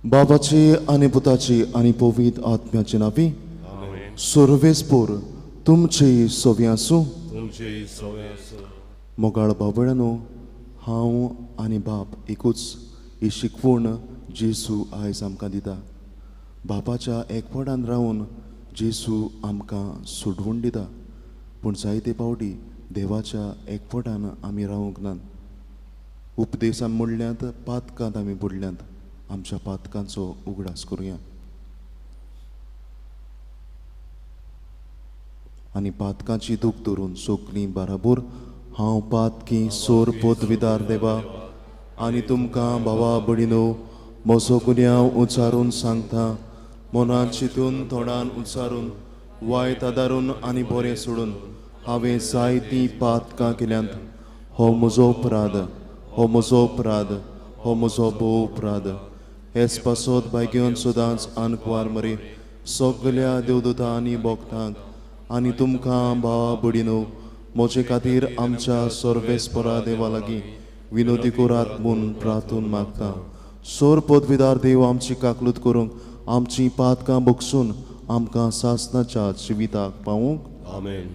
बाबाची आनी पुताची आनी पवित्र आत्म्याचे नांवी सर्वेस्पोर तुमची सोवी आसूं. मोगाळ भाव-भयणांनो, हांव आनी बाप एकूच ही शिकवण जेजू आयज आमकां दिता. बापाच्या एकवटान रावन जेजू आमकां सोडवून दिता, पूण जायते फावटी देवाच्या एकवटान आमी रावंक नात. उपदेसान मोडल्यांत, पातकांत आमी बुडल्यांत. आमच्या पातकांचो उगडास करुया आनी पातकांची दूख धरून सगळीं बाराबोर हांव पातकी सोर पदवीदार देवा आनी तुमकां भावा भयणीनो म्हजो गुन्यांव उचारून सांगता. मनान चिंतून, तोंडान उचारून, वायट आदारून आनी बरें सोडून हांवें जायतीं पातकां केल्यांत. हो म्हजो अपराध, हो म्हजो अपराध, हो म्हजो भोव अपराध. हेच पासत भाग्योन सदांच आनकुवार मरे सगल्या देवदूतां आनी भक्तांक आनी तुमकां भावा भयणीनो म्हजे खातीर आमच्या सर्वेस्परा देवा लागीं विनोदी करात म्हूण प्रार्थून मागता. सोर पदवीदार देव आमची काकलूत करूंक, आमची पातकां बगसून आमकां सासणाच्या जिविताक पावूंक. आमेन.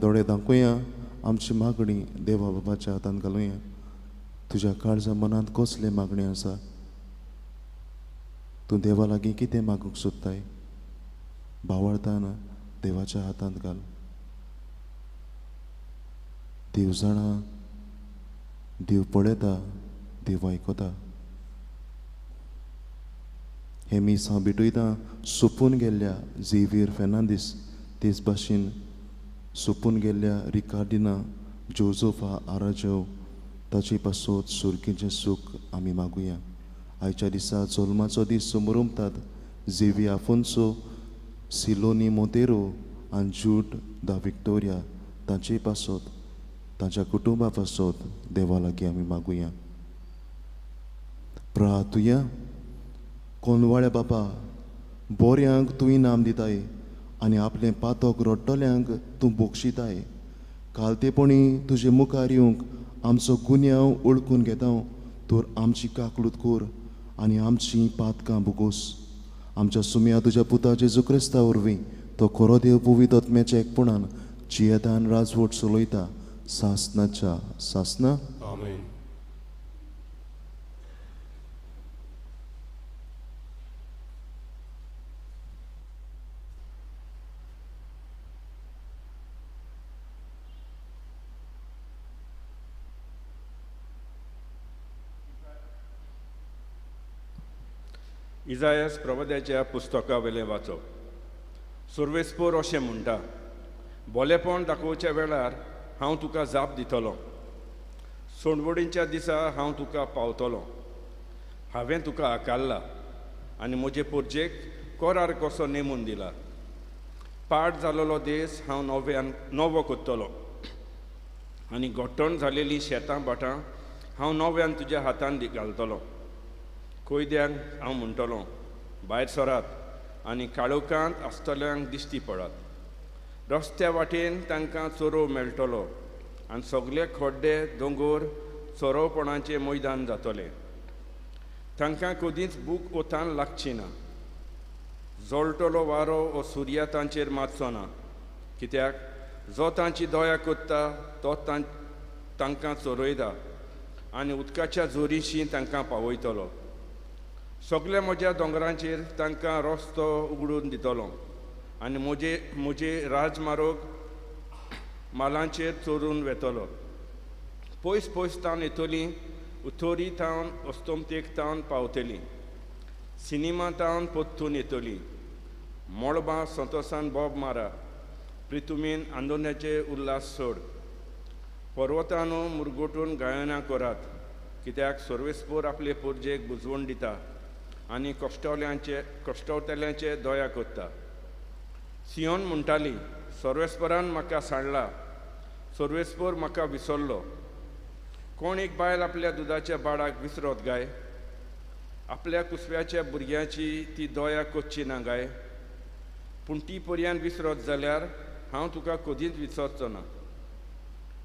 दोळे दाखोवया, आमची मागणी देवा बाबाच्या हातान घालुया. तुज्या काळजा मनांत कसले मागणी आसा? तूं देवा लागीं कितें मागूंक सोदताय? भावार्थान देवाच्या हातांत घाल. देव जाणा, देव पळयता, देव आयकता. हें मीस हांव भेटयतां सोंपून गेल्ल्या झेवियर फेर्नांदीस, तेच भाशेन सोंपून गेल्ल्या रिकार्डिना जोजोफा आराजो, ताचे पासत सुर्गीचें सूख आमी मागुया. आयच्या दिसा जल्माचो दीस समरमतात झेवियर आफोन्सो, सिलोनी मोंतेरो आनी जूड दा विक्टोरिया, तांचे पासत, तांच्या कुटुंबा पासत देवा लागीं आमी मागुया. प्रार्थुया. कोनवाळ्या बापा, बोऱ्यांक तूं इनाम दिताय आनी आपलें पातक रडटल्यांक तूं बक्षिताय. कालतेपणी तुजे मुखार येवंक आमचो गुन्यांव वळखून घेता तर आमची काकलूत कर आनी आमची पातकां भोगोस. आमच्या सुम्या तुज्या पुता जेजू क्रिस्ता वरवीं तो खरो देव पवित्र आत्म्याच्या एकपणान जियेतान राजवट चलयता सासनाच्या सासना. आमेन. इजायस प्रवाद्याच्या पुस्तका वेलें वाचप. सर्वेस्पोर अशें म्हणटा, बोलेपण दाखोवच्या वेळार हांव तुका जाप दितलो, सोणवडीच्या दिसा हांव तुका पावतलो. हांवें तुका आकारला आनी म्हजे पोरजेक कोरार कसो नेमून दिला. पाड जालोलो देस हांव नव्यान नवो कोत्तलो आनी गोठण जालेलीं शेतां भाटां हांव नव्यान तुज्या हातान घालतलो. कोयद्यांक हांव म्हणटलो, भायर सरात आनी काळोखांत आसतल्यांक दिश्टी पडात. रस्त्या वाटेन तांकां चोरोव मेळटलो आनी सगळे खड्डे दोंगोर चोरोवपणाचें मैदान जातलें. तांकां कदींच बूक ओतान लागची ना, जळटलो वारो वो सुर्या तांचेर मारचो ना. कित्याक जो तांची दया करता तो तांकां चोरयता आनी उदकाच्या जोरीशी तांकां पावयतलो. सगल्या म्हज्या दोंगरांचेर तांकां रस्तो उगडून दितलो आनी म्हजे म्हजे राजमार्ग मालांचेर चोरून वेतलो. पयस पयस तावन येतलीं, उतोरी तावन अस्तमतेक तावन पावतलीं, सिनेमा तावन पोत्तून येतलीं. मळबां संतोसान बोब मारा, प्रितुमीन आंदोलनाचे उल्हास सोड. पर्वतानू मुरगोटून गायनां करात, कित्याक सर्वेस्पोर आपले पोरजेक बुजवण दिता आनी कश्टवतल्यांचे दया करता. सियोन म्हणटाली, सर्वेस्परान म्हाका सांडला, सर्वेस्पोर म्हाका विसरलो. कोण एक बायल आपल्या दुदाच्या बाळाक विसरत गाय? आपल्या कुसव्याच्या भुरग्याची ती दया करची ना गाय? पूण ती पर्यान विसरत जाल्यार हांव तुका कदींच विसरचो ना.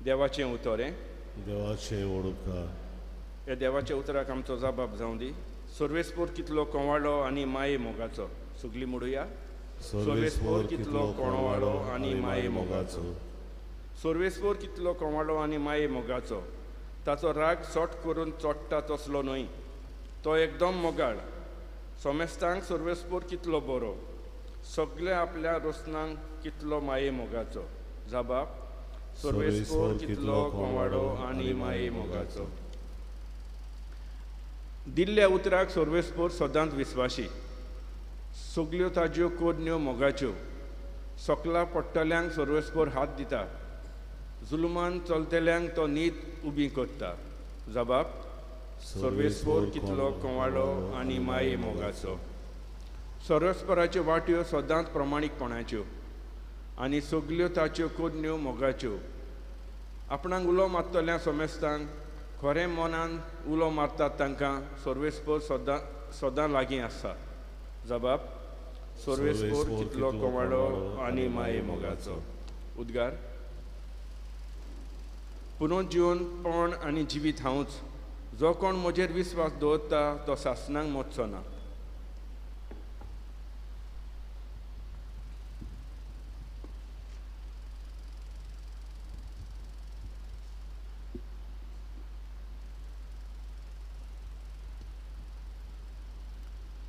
देवाचें उतर हें, देवाचें उपकार. ह्या देवाच्या उतराक आमचो जबाब जावं दी. सर्वेस्पोर कितलो कोवाळो आनी माये मोगाचो. सगळीं म्हणुया, सर्वेस्पोर कितलो कोवाळो आनी माये मोगाचो. सर्वेस्पोर कितलो कोवाळो आनी माये मोगाचो. ताचो राग सट करून चोडटा तसलो न्हय, तो एकदम मोगाळ. सोमेस्तांक सर्वेस्पोर कितलो बरो, सगळ्या आपल्या रोसनांक कितलो माये मोगाचो. जबाब, सर्वेस्पोर कितलो कोवाळो आनी माये मोगाचो. दिल्ल्या उतराक सर्वेस्पोर सदांच विस्वाशी. सगल्यो ताज्यो कोरण्यो मोगाच्यो. सकला पडटल्यांक सर्वेस्पोर हात दिता, जुलमान चलतल्यांक तो नीत उबी करता. जबाब, सर्वेस्पोर कितलो कोवाळो आनी माये मोगाचो. सर्वेस्पोराच्यो वाट्यो सदांच प्रमाणीकपणाच्यो आनी सगल्यो ताच्यो कोरण्यो मोगाच्यो. आपणाक उलो मारतल्या सोमेस्तांक खरें मनान उलो मारतात तांकां सर्वेस्पोर सदां सदां लागीं आसा. जबाब, सर्वेस्पोर कितलो कोवाळो आनी माये मोगाचो. उद्गार, पुनर्जीवन पण आनी जिवीत हांवूच. जो कोण म्हजेर विस्वास दवरता तो सासणाक मरचो ना.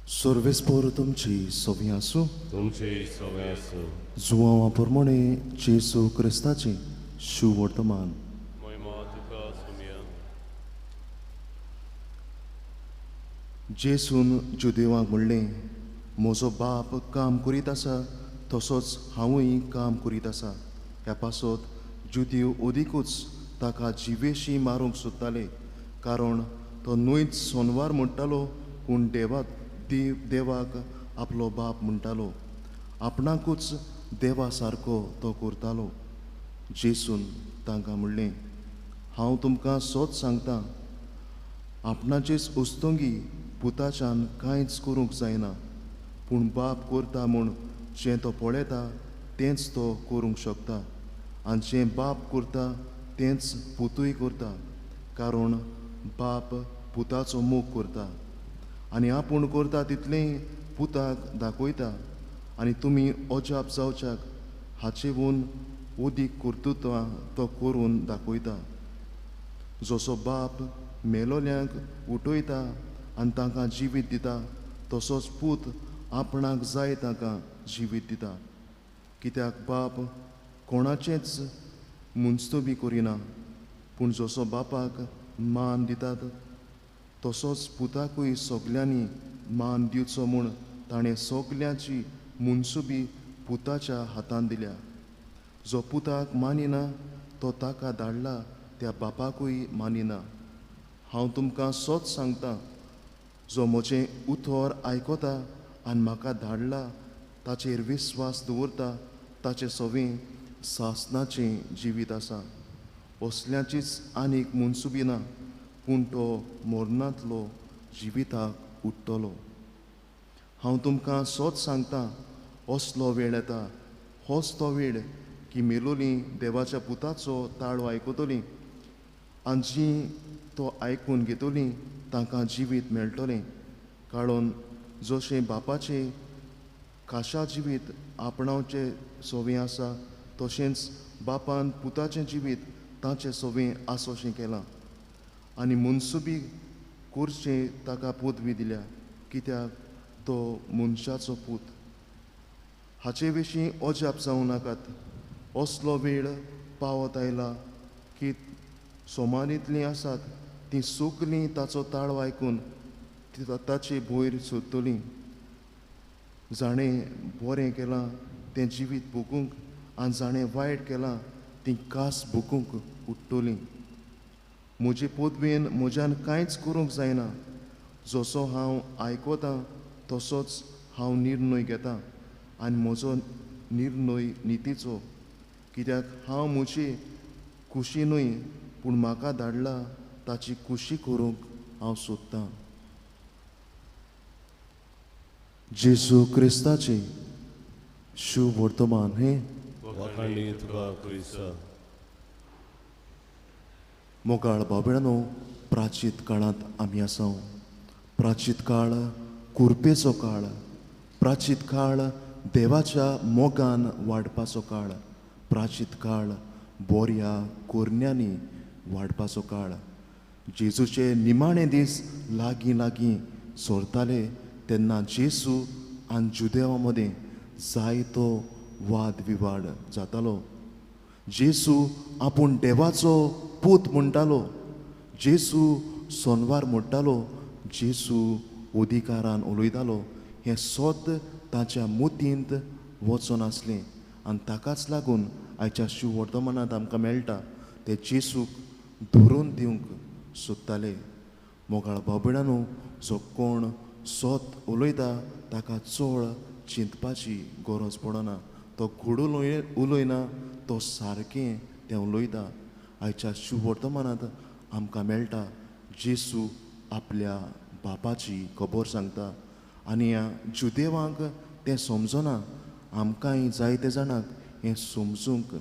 सर्वेस्पोर तुमची सवी आसूं, तुमची सवी आसूं. जुवांवा प्रमाणे जेजू क्रिस्ताचें शुवर्तमान. जेजून जुदेवांक म्हणलें, म्हजो बाप काम करीत आसा तसोच हांवूय काम करीत आसा. ह्या पासत जुदेव अदिकूच ताका जिवेशी मारूंक सोदताले, कारण तो न्हयच सोनवार म्हणटालो, पूण देवाक देवाक आपलो बाप म्हणटालो. आपणाकूच देवा सारको तो करतालो. जेजून तांकां म्हणलें, हांव तुमकां सत सांगता, आपणाचेच उस्तंगी पुताच्यान कांयच करूंक जायना, पूण बाप करता म्हूण जें तो पळयता तेंच तो करूंक शकता, आनी जें बाप करता तेंच पुतूय करता. कारण बाप पुताचो मोग करता आनी आपूण करता तितलेंय पुताक दाखयता, आनी तुमी अजाप जावच्याक हाचेवून अदीक कर्तृत्वां तो करून दाखयता. जसो बाप मेलोल्यांक उठयता आनी तांकां जिवीत दिता, तसोच पूत आपणाक जाय तांकां जिवीत दिता. कित्याक बाप कोणाचेंच मुंस्तबी करिना, पूण जसो बापाक मान दितात तसोच पुताकूय सगल्यांनी मान दिवचो म्हूण ताणें सगल्यांची मुनसुबी पुताच्या हातान दिल्या. जो पुताक मानिना तो ताका धाडला त्या बापाकूय मानिना. हांव तुमकां सत सांगता, जो म्हजें उतर आयकता आनी म्हाका धाडला ताचेर विस्वास दवरता ताचें सवें सासणाचें जिवीत आसा. असल्याचीच आनीक मुनसुबी ना, पूण तो मरणांतलो जिविताक उठ्ठलो. हांव तुमकां सत सांगता, असलो वेळ येता, होच तो वेळ की मेलोली देवाच्या पुताचो ताळो आयकतली आनी जीं तो आयकून घेतली तांकां जिवीत मेळटलें. कारण जशें बापाचें खाशा जिवीत आपणावचें सवें आसा तशेंच बापान पुताचें जिवीत ताचें सवें आसोशें केलां. आनी मुनसुबी करचें ताका पदवी दिल्या, कित्याक तो मनशाचो पूत. हाचे विशीं अजाप जावं नाकात. असलो वेळ पावत आयला की सोमारींतलीं आसात तीं सगलीं ताचो ताळो आयकून ताचे भोयर सोदतलीं. जाणें बरें केलां तें जिवीत भोगूंक आनी जाणें वायट केलां तीं कास भोगूंक उठ्ठलीं. म्हजे पदवेन म्हज्यान कांयच करूंक जायना. जसो हांव आयकतां तसोच हांव निर्णय घेता आनी म्हजो निर्णय नितीचो, कित्याक हांव म्हजी खुशी न्हय पूण म्हाका धाडला ताची खुशी करूंक हांव सोदतां. जेजू क्रिस्ताचें शुभ वर्तमान हें. मोगाळ बाबड्यांनो, प्राचीत काळांत आमी आसा. प्राचीत काळ कुरपेचो काळ, प्राचीत काळ देवाच्या मोगान वाडपाचो काळ, प्राचीत काळ बोऱ्या कोरण्यांनी वाडपाचो काळ. जेजूचे निमाणे दीस लागीं लागीं सरताले तेन्ना जेजू आनी जुदेवा मदें जायतो वाद विवाद जातालो. जेजू आपूण देवाचो पूत म्हणटालो, जेजू सोनवार म्हणटालो, जेजू अधिकारान उलयतालो. हें सत ताच्या मुतींत वचनासलें आनी ताकाच लागून आयच्या शिववर्तमानांत आमकां मेळटा ते जेजूक धरून दिवंक सोदताले. मोगाळ बाबड्यांनो, जो कोण सत उलयता ताका चड चिंतपाची गरज पडना. तो घडून उलयना, तो सारकें तें उलयता. आयच्या शुभवर्तमानांत आमकां मेळटा जेजू आपल्या बापाची खबर सांगता आनी ह्या जुदेवांक तें समजना. आमकांय जायते जाणांक हें समजूंक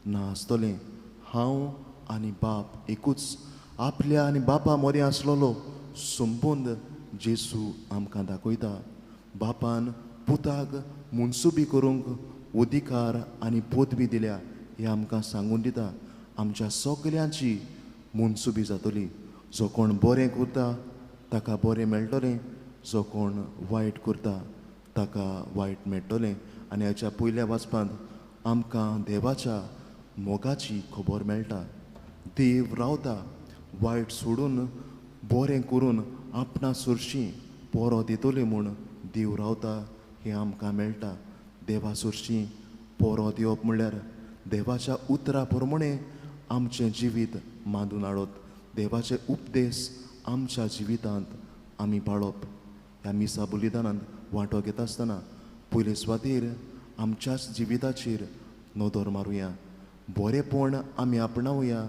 ना आसतलें. हांव आनी बाप एकूच. आपल्या आनी बापा मदें आसलेलो संबंद जेजू आमकां दाखयता. बापान पुताक मुनसुबी करूंक अधिकार आनी पदवी दिल्या हें आमकां सांगून दिता. आमच्या सगल्यांची मुनसुबी जातली. जो कोण बरें करता ताका बरें मेळटलें, जो कोण वायट करता ताका वायट मेळटलें. आनी हाच्या पयल्या वाचपांत आमकां देवाच्या मोगाची खबर मेळटा. देव रावता वायट सोडून बरें करून आपणा सरशीं पोरो दितली म्हूण देव रावता हें आमकां मेळटा. देवा सरशीं पोरो दिवप म्हणल्यार देवाच्या उतरा प्रमाणें आमचें जिवीत मांदून हाडप, देवाचे उपदेश आमच्या जिवितांत आमी पाळप. ह्या मिसा बलिदानांत वांटो घेता आसतना पयले सुवातेर आमच्याच जिविताचेर नदर मारुया. बरेंपण आमी आपणावया,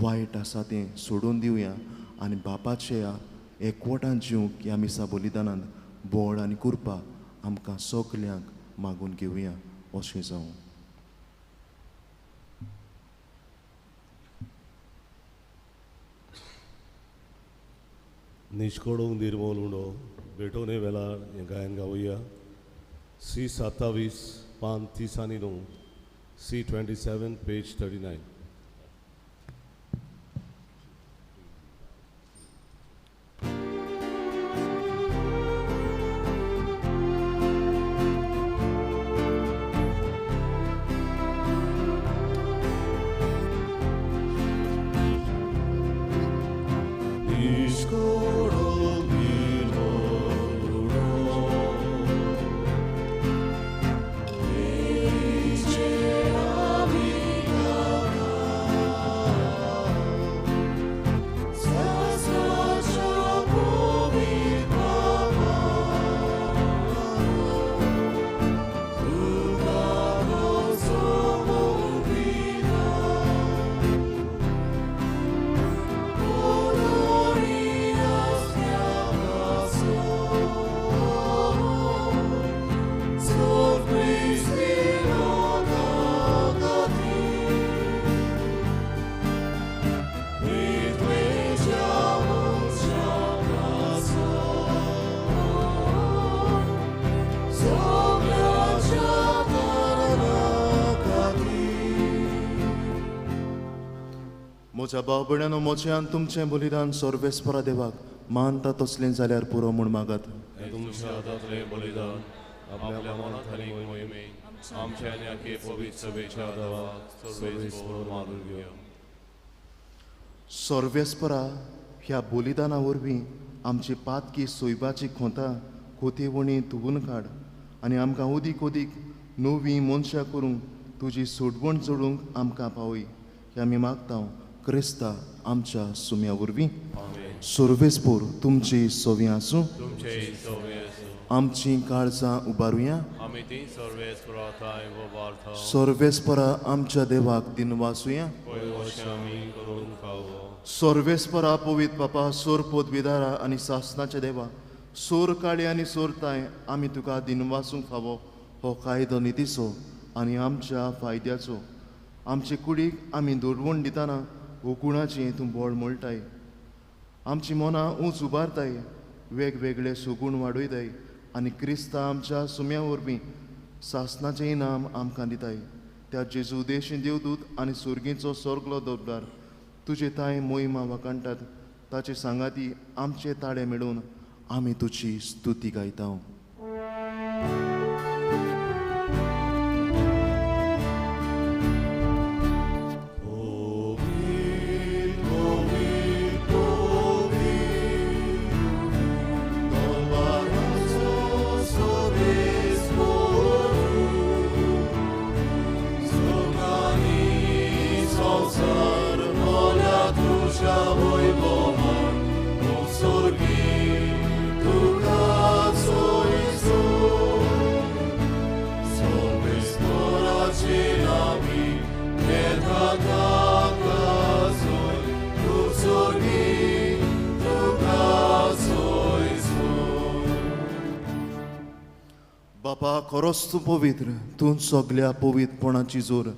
वायट आसा तें सोडून दिवया आनी बापाच्या एकवटान जिवंक ह्या मिसा बलिदानांत बळ आनी कृपा आमकां सगल्यांक मागून घेवया. अशें जावं. निष्कोडूंक निर्मोल उणो भेटोवणे वेळार हें गायन गावया. सी 27 पान 30 आनी 9, सी 27 पेज 39. Niscoro mirolo म्हज्या भाव भयणांनो, म्हजें तुमचें बलिदान सर्वेस्परा देवाक मानता तसलें जाल्यार पुरो म्हूण मागात. तुमच्या हातांतलें बलिदान आपल्या मनात आनी मोहिमेक आमच्या आनी आखे पवित्र सभेच्या देवाक सर्वेस्पर मानून घेवया. सर्वेस्परा ह्या बलिदाना वरवीं आमची पातकी सोयबाची खोंता खोतेवणी धुवून काड आनी आमकां अदीक अदीक नवीं मनशां करूंक तुजी सोडवण जोडूंक आमकां पावय. हे आमी मागता क्रिस्ता आमच्या सुम्या वरवीं. सर्वेस्पर तुमची सवी आसूं. आमची काळजां उबारुया. सर्वेस्परा आमच्या देवाक दिनवासुया. सर्वेस्परा पवित्र बापा, सोर पदवीदारा आनी सासनाच्या देवा, सोर काळी आनी सोरताय आमी तुका दिनवासूंक फावो हो कायदो नितीचो आनी आमच्या फायद्याचो. आमचे कुडीक आमी दडवण दितना गुणाचें तूं बळ मोळटाय. आमची मनां उंच उबारताय, वेगवेगळे सुगूण वाडयताय आनी क्रिस्ता आमच्या सुम्या वरवीं सासनाचें इनाम आमकां दिताय. त्या जेजू देशी देवदूत आनी सुर्गीचो सर्गलो दरबार तुजे तांय मोहिमा वाखाणटात. ताचे सांगाती आमचे ताळे मेळून आमी तुजी स्तुती गायता. बापा, खरोच तूं पवित्र, तूं सगल्या पवित्रपणाची जोर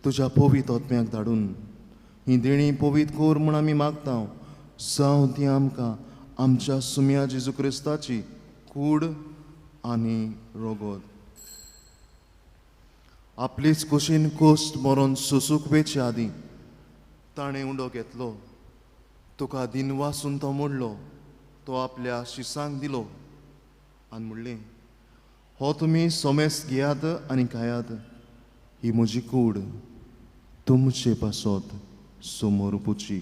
तुज्या पवित्र आत्म्याक धाडून ही देणी पवित्र कर म्हूण आमी मागता. जावं ती आमकां आमच्या सुम्या जेजू क्रिस्ताची कूड आनी रगत. आपलीच कुशीन कोश्ट मरोन सोसूंक वेचे आदीं ताणें उंडो घेतलो, तुका दिनवासून तो मोडलो, तो आपल्या शिसांक दिलो आनी म्हणलें, हो तुमी सोमेस घेयात आनी खायात, ही म्हजी कूड तुमचे पासत समर्पुची.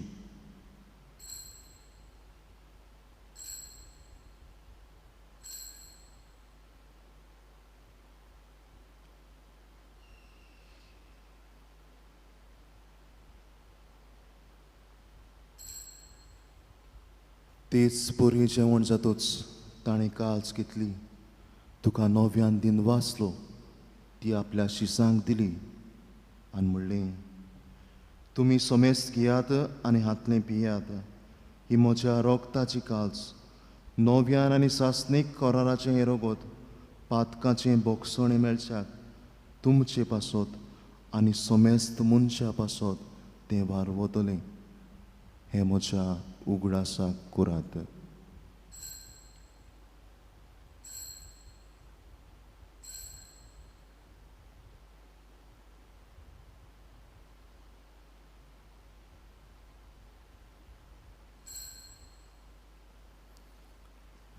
तेच परी जेवण जातूच ताणें काल्स घेतली, तुका नव्यान दिन वाचलो, ती आपल्या शिसांक दिली आनी म्हणलें, तुमी सोमेस्त घेयात आनी हातलें पियात, ही म्हज्या रोगताची काल्स, नव्यान आनी सासणीक कराराचें हें रोगत पातकाचें बोगसणें मेळच्याक तुमचे पासत आनी सोमेस्त मनशा पासत तें वारवतलें. हें म्हज्या उगडासाक करात.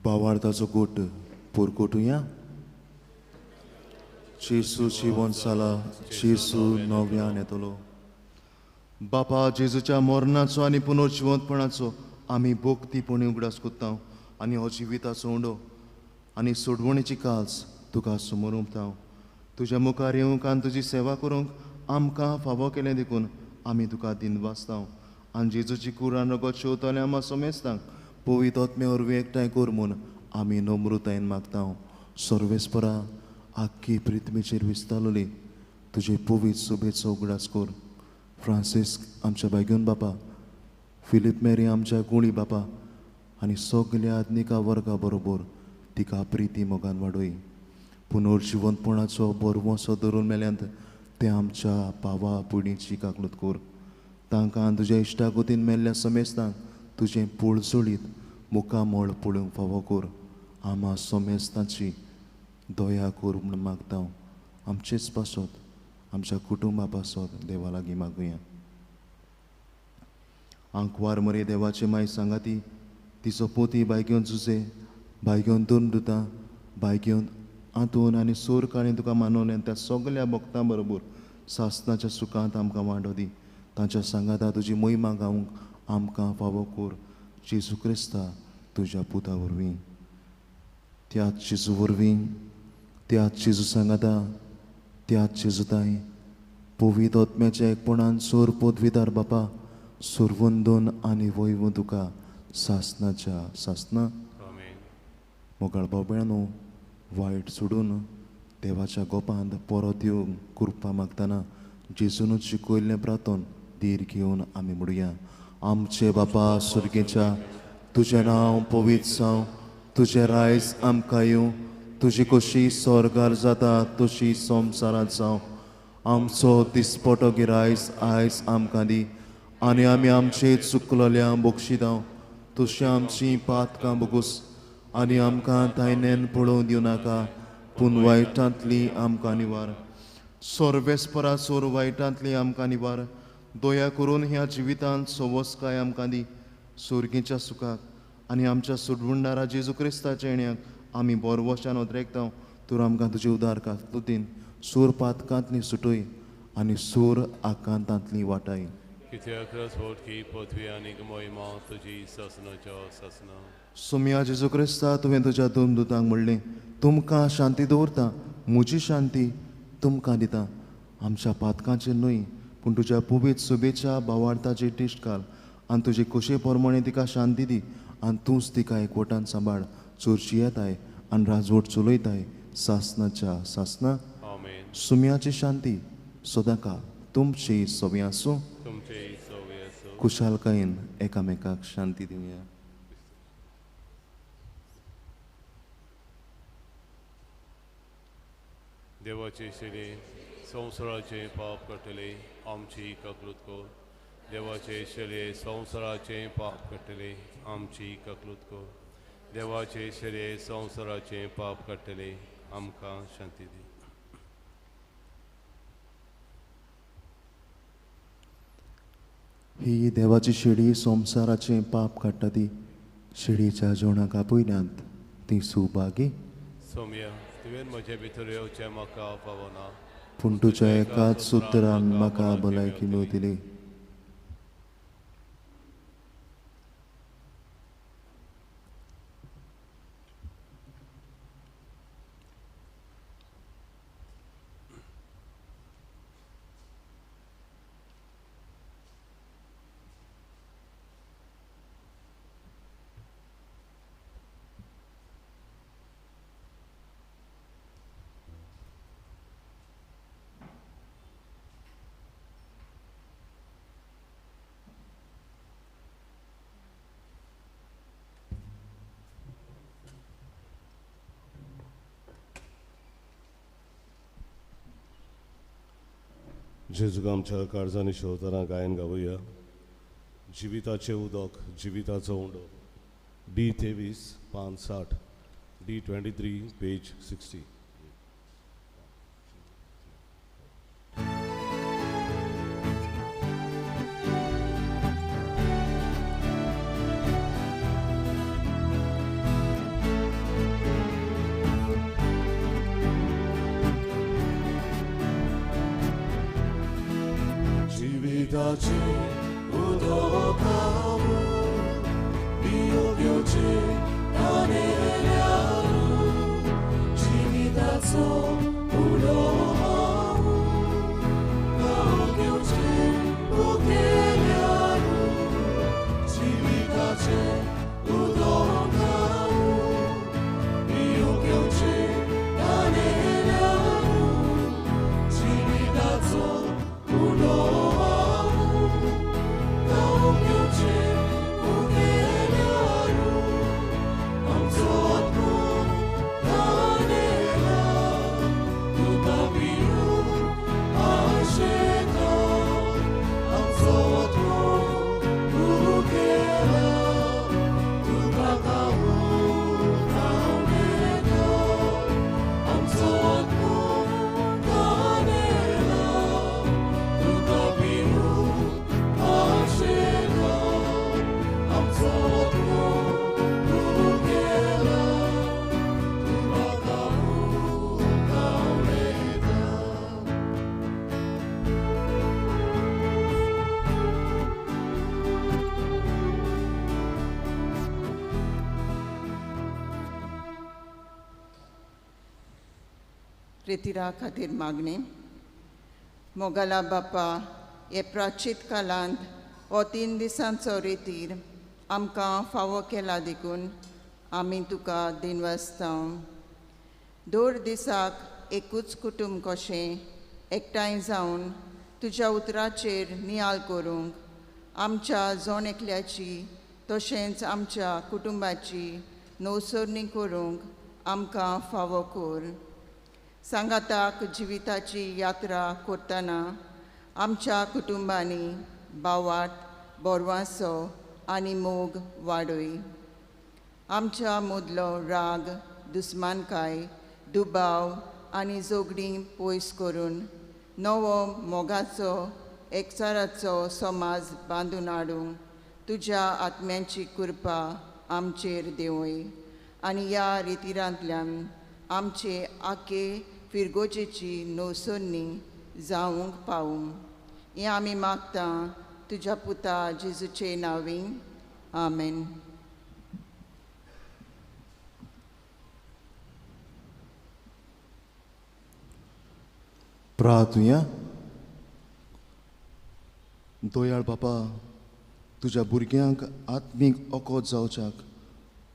भावार्थाचो गोट पुरकोटुया. जेजू जिवन जाला, जेजू नव्यान येतलो. बापा, जेजूच्या मरणाचो आनी पुनर्जिवंतपणाचो आमी भक्तीपणी उगडास कोत्ता आनी हो जिविताचो उंडो आनी सोडवणेची काल्स तुका समोर उमता. तुज्या मुखार येवंक आनी तुजी सेवा करूंक आमकां फावो केलें देखून आमी तुका दिनवासता. आनी जेजूची कूड आनी रगत शेवतल्या आमकां समेस्तांक पवित्र आत्म्या वरवीं एकठांय कर म्हूण आमी नम्रतायेन मागता. सर्वेस्परा, आख्खी पृथ्वीचेर विस्तारली तुजे पवित्र सुबेचो उगडास कर. फ्रांसिस्क आमच्या बायगून बापा, फिलीप मेरी आमच्या गुणी बापा आनी सगल्या आधुनिका वर्गा बरोबर तिका प्रिती मोगान वाडय. पुनर्जिवंतपणाचो बरवसो धरून मेल्यांत ते आमच्या पावा पुणीची काकलूत कर. तांकां तुज्या इश्टागतीन मेल्ल्या समेस्तांक तुजें पोळजोळीत मुखामळ पळोवंक फावो कर. आमा समेस्तांची दया कर म्हूण मागता. आमचेच पासत, आमच्या कुटुंबा पासत देवा लागीं मागुया. आंकवार मरे देवाचे माय सांगाती तिचो पोती बायगेवन जुजे बायगेवन दोन दुतां बायगेवन आंतोन आनी सोर काळें तुका मानवलें त्या सगल्या भक्तां बरोबर सासणाच्या सुखांत आमकां वांटो दी. तांच्या सांगाता तुजी मोहिमा गावंक आमकां फावो कर जेजू क्रिस्ता तुज्या पुता वरवीं. त्याच जेजू वरवीं, त्याच जेजू सांगाता, त्याच जेजुताय पवित्र आत्म्याच्या एकपणान सोर पदवीदार बापा सुरवंदन आनी वैव तुका सासनाच्या सासना. मोगाळ भाव भयणांनो, वायट सोडून देवाच्या गोपांत परत येवंक कृपा मागतना जेजूनच शिकयल्लें प्रार्थन धीर घेवन आमी म्हणुया. आमचे बापा सुर्गेच्या, तुजें नांव पवित्र जावं, तुजें रायज आमकां येवं, तुजी कशी स्वर्गार जाता तशी संवसारांत जावं. आमचो दिसपटो गिरायस आयज आमकां दी आनी आमी आमचे चुकलेल्या बक्षिदांव तशी आमची पातकां बगूस आनी आमकां तायनेन पळोवं दिवं नाका, पूण वायटांतली आमकां निवार. सोरवेस्परा सोर वायटांतली आमकां निवार. दया करून ह्या जिवितांत सवसकाय आमकां दी सोर्गीच्या सुखाक आनी आमच्या सुडवुंडारा जेजू क्रिस्ताच्या येण्याक आमी बोरवशान ओद्रेकता. तर आमकां तुजे उदार कातुतीन सूर पातकांतली सुटय आनी सूर आकांतांतली वाटाय. कित्याक रसवटकी पृथ्वी आनी मोहिमा तुजी सासनाच्या सासना. सोम्या जेजू क्रिस्ता, तुवें तुज्या दोन दुतांक म्हणलें, तुमकां शांती दवरता, म्हजी शांती तुमकां दिता. आमच्या पातकांचेर न्हय पूण तुज्या पवित्र सुबेच्या भावार्थाची दिश्ट घाल आनी तुजे खोशे प्रमाणे तिका शांती दी आनी तूंच तिका एकवटान सांबाळ चोरची येताय आनी राजवट चलयताय सासनाच्या सासना. सुम्याची शांती सदांकाळ तुमची सवी आसूं. खुशालकायेन एकामेकाक शांती दिवया. देवाचे शिरे संवसाराचे पाप काडटले आमची ककलूत कर. देवाचे शिरे संवसाराचे पाप काडटले आमची ककलूत कर. देवाचे शिरे संवसाराचे पाप काडटले आमकां शांती दी. ही देवाची शेडी संवसाराचें पाप काडटा ती शेडीच्या जेवणाक आपयल्यांत ती सुभागी. सोम्या, तुवें म्हजे भितर येवचें म्हाका पावना, पूण तुज्या एकाच सुत्रान म्हाका भलायकी मेळटली. जेजूक आमच्या काळजांनी शेवतना गायन गावया. जिविताचें उदक जिविताचो उंडो, डी 23 पान 60, डी 23 पेज 60. जिविताचे उदक हांव पिवपाचें तानेल्यारू, जिविताचो उडो हांव खावपाचें भुकेल्यारू, जिविताचें उदक हांव पिवपाचें तानेल्यारू, जिविताचो उडो हांव रेतिरा खातीर मागणी. मोगाला बापा, हे प्राचीत कालांत हो 3 दिसांचो रेतीर आमकां फावो केला देखून आमी तुका दिनवासता. दर दिसाक एकूच कुटुंब कशें एकठांय जावन तुज्या उतराचेर नियाळ करूंक आमच्या जण एकल्याची तशेंच आमच्या कुटुंबाची नवसरणी करूंक आमकां फावो कर. सांगाताक जिविताची यात्रा करतना आमच्या कुटुंबांनी भावार्थ, बोरवासो आनी मोग वाडय. आमच्या मदलो राग, दुस्मानकाय, दुबाव आनी झगडीं पयस करून नवो मोगाचो एकचाराचो समाज बांदून हाडूंक तुज्या आत्म्याची कृपा आमचेर देंवय आनी ह्या रितिरांतल्यान आमचे आखे फिरगोजेची नवसरणी जावंक पावूं. हें आमी मागता तुज्या पुता जेजूचे नांवी. आमेन. प्रार्थुया. दयाळ बापा, तुज्या भुरग्यांक आत्मीक अकोत जावच्याक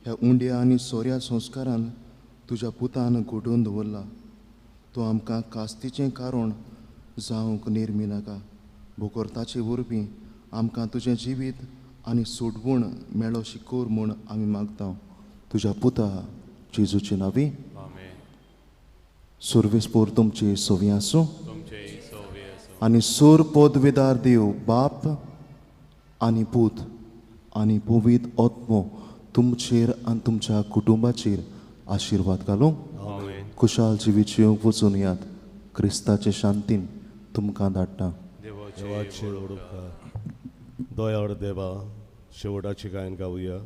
ह्या उंड्या आनी सोऱ्या संस्कारान तुज्या पुतान घडोवन दवरला. तूं आमकां कास्तीचें कारण जावंक निर्मी नाका, बोकर ताचे वरवीं आमकां तुजें जिवीत आनी सोडवण मेळो शिकोर म्हूण आमी मागता. तुज्या पुता जेजूचे नांवी. सुर्वेस्पोर तुमचे सोवी आसूं आनी सूर पदवेदार देव बाप आनी पूत आनी पवित्र आत्मो तुमचेर आनी तुमच्या कुटुंबाचेर आशिर्वाद घालूं. खुशाल जिवीत जिवंक वचून यात. क्रिस्ताचे शांतीन तुमकां धाडटा. देवाचे उपकार. दयाळ देवा, शेवटाची गायन गावया.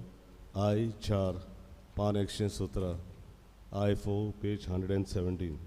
I 4 पान 117, I 4 page 117.